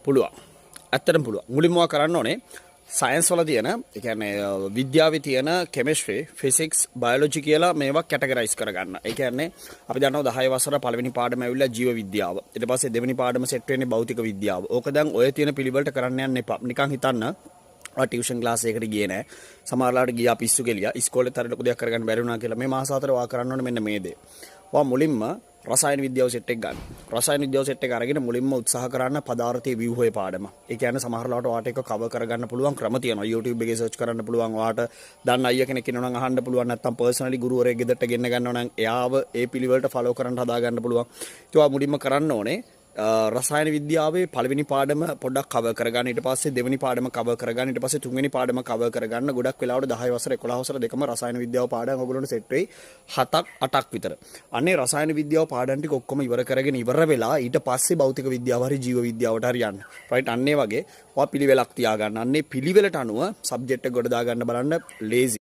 පුළුවන්. ඇත්තටම පුළුවන්. මුලින්ම ඔයා කරන්න ඕනේ සයන්ස් වල තියෙන, ඒ කියන්නේ විද්‍යාවේ තියෙන කෙමිස්ට්‍රි, ෆිසික්ස්, බයොලොජි කියලා මේවා කැටගරයිස් කරගන්න. ඒ කියන්නේ අපි දන්නවා 10 වසර පළවෙනි පාඩම ඇවිල්ලා ජීව විද්‍යාව. ඊට පස්සේ දෙවෙනි පාඩම සෙට් වෙන්නේ භෞතික විද්‍යාව. ඕක දැන් ඔය තියෙන පිළිවෙලට කරන්න යන්න එපා. නිකන් හිතන්න ඔයා ටියුෂන් ක්ලාස් එකකට ගියේ නෑ. සමහර වෙලාවට ගියා පිස්සු කෙලියා. ඉස්කෝලේත් හරි ලොකු දෙයක් කරගන්න බැරි වුණා කියලා මේ මාස 4 ඔයා කරන්න ඕනේ මෙන්න මේ දේ. ඔයා මුලින්ම රසායන විද්‍යාව සෙට් එක ගන්න. රසායන විද්‍යාව සෙට් එක අරගෙන මුලින්ම උත්සාහ කරන්න පදාර්ථයේ ව්‍යුහය පාඩම. ඒ කියන්නේ සමහර වෙලාවට ඔයාට ඒක කවර් කරගන්න පුළුවන් ක්‍රම තියෙනවා. YouTube එකේ සර්ච් කරන්න පුළුවන්. ඔයාට දන්න අයියා කෙනෙක් ඉන්නවා නම් අහන්න පුළුවන්. නැත්නම් පර්සනලි ගුරුවරයෙක් ගෙදරට ගෙන්න ගන්නවා නම් එයාව ඒ පිළිවෙලට ෆලෝ කරන්න හදා ගන්න පුළුවන්. ඉතින් ඔයා මුලින්ම කරන්න ඕනේ රසායන විද්‍යාවේ පළවෙනි පාඩම පොඩ්ඩක් කවර් කරගන්න. ඊට පස්සේ දෙවෙනි පාඩම කවර් කරගන්න. ඊට පස්සේ තුන්වෙනි පාඩම කවර් කරගන්න. ගොඩක් වෙලාවට 10 වසර, 11 වසර දෙකම රසායන විද්‍යාව පාඩම් ඔයගොල්ලන්ට සෙට් වෙයි 7ක් 8ක් විතර. අන්නේ රසායන විද්‍යාව පාඩම් ටික ඔක්කොම ඉවර කරගෙන ඉවර වෙලා ඊට පස්සේ භෞතික විද්‍යාව හරි ජීව විද්‍යාවට හරි යන්න. රයිට්, අන්නේ වගේ ඔයා පිළිවෙලක් තියාගන්න. අන්නේ පිළිවෙලට අනුව සබ්ජෙක්ට් එක ගොඩ දාගන්න බලන්න ලේසි.